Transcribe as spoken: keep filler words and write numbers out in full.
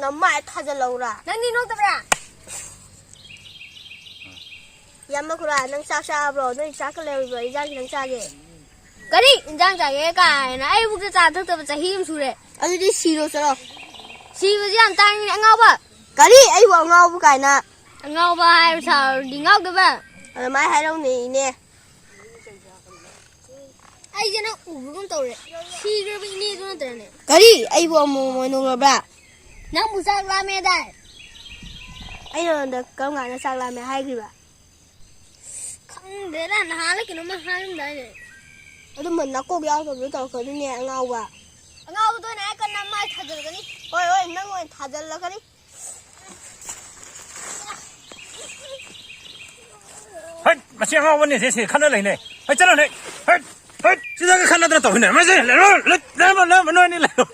ꯅꯃꯥꯏ ꯊꯥꯖꯤꯜꯂꯧꯔꯥ? ꯅꯪꯗꯤ ꯅꯣꯛꯇꯕ꯭ꯔꯥ? ꯏꯌꯥꯝꯕ ꯈꯨꯔꯥ, ꯅꯪ ꯆꯥꯛ ꯆꯥꯔꯕ꯭ꯔꯣ? ꯅꯣꯏ ꯆꯥꯛꯀ ꯂꯩꯔꯤꯕ꯭ꯔꯣ? ꯏꯟꯖꯥꯡ ꯈꯤꯇꯪ ꯆꯥꯒꯦ꯫ ꯀꯔꯤ? ꯏꯟꯖꯥꯡ ꯆꯥꯒꯦ ꯀꯥꯏꯅ? ꯑꯩꯕꯨꯛꯇ ꯆꯥ ꯊꯛꯇꯕ ꯆꯍꯤ ꯑꯃ ꯁꯨꯔꯦ꯫ ꯑꯗꯨꯗꯤ ꯁꯤꯔꯣ ꯆꯠꯂꯣ꯫ ꯁꯤꯕꯁꯤ ꯌꯥꯝ ꯇꯥꯡꯉꯤꯅꯦ, ꯑꯉꯥꯎꯕ꯫ ꯀꯔꯤ? ꯑꯩꯕꯨ ꯑꯉꯥꯎꯕ ꯀꯥꯏꯅ? ꯑꯉꯥꯎꯕ ꯍꯥꯏꯕ ꯁꯥꯔꯨꯔꯗꯤ ꯉꯥꯎꯗꯕ꯫ ꯑꯗꯨꯃꯥꯏꯅ ꯍꯥꯏꯔꯧꯅꯦ, ꯏꯅꯦ꯫ ꯑꯩꯁꯦ ꯅꯪ ꯎꯕꯒꯨꯝ ꯇꯧꯔꯦ꯫ ꯁꯤꯈ꯭ꯔꯕ ꯏꯅꯦꯗꯨ ꯅꯠꯇ꯭ꯔꯅꯦ? ꯀꯔꯤ? ꯑꯩꯕꯨ ꯑꯃꯨꯛ ꯑꯃꯨꯛ ꯅꯣꯛꯂꯕ꯭ꯔꯥ? ꯅꯪꯕꯨ ꯆꯥꯛ ꯂꯥꯝꯃꯦꯗꯥꯏ? ꯑꯩꯅ ꯅꯉꯣꯟꯗ ꯀꯔꯝ ꯀꯥꯟꯗ ꯆꯥꯛ ꯂꯥꯝꯃꯦ ꯍꯥꯏꯈ꯭ꯔꯤꯕ? ꯈꯪꯗꯦꯗ, ꯅꯍꯥꯟꯂ ꯀꯩꯅꯣꯝꯃ ꯍꯥꯏꯔꯝꯗꯥꯏꯅꯦ? ꯑꯗꯨꯝꯕ ꯅꯀꯣꯛ ꯌꯥꯎꯗꯕꯗꯣ ꯇꯧꯔꯛꯀꯅꯨꯅꯦ, ꯑꯉꯥꯎꯕ꯫ ꯑꯉꯥꯎꯕꯗꯣ ꯑꯣꯏꯅ ꯑꯩ ꯀꯟꯅ ꯃꯥꯏ ꯊꯥꯖꯤꯜꯂꯛꯀꯅꯤ꯫ ꯍꯣꯏ, ꯍꯣꯏ, ꯅꯪ ꯑꯣꯏꯅ ꯊꯥꯖꯤꯜꯂꯛꯀꯅꯤ꯫ ꯍꯩꯠ, ꯃꯁꯤ ꯑꯉꯥꯎꯕꯅꯤ, ꯁꯤ, ꯁꯤ ꯈꯠꯅ ꯂꯩꯅꯩ꯫ ꯍꯩꯠ, ꯆꯠꯂꯣꯅꯦ꯫ ꯍꯩꯠ, ꯍꯩꯠ, ꯁꯤꯗꯒ ꯈꯠꯅꯗꯅ ꯇꯧꯕꯅꯦ꯫ ꯃꯁꯤ ꯂꯩꯔꯣ, ꯂꯩ-, ꯂꯩꯔꯝꯃꯣ, ꯂꯩꯔꯝꯃꯣ, ꯅꯣꯏ ꯑꯅꯤ ꯂꯩꯔꯣ꯫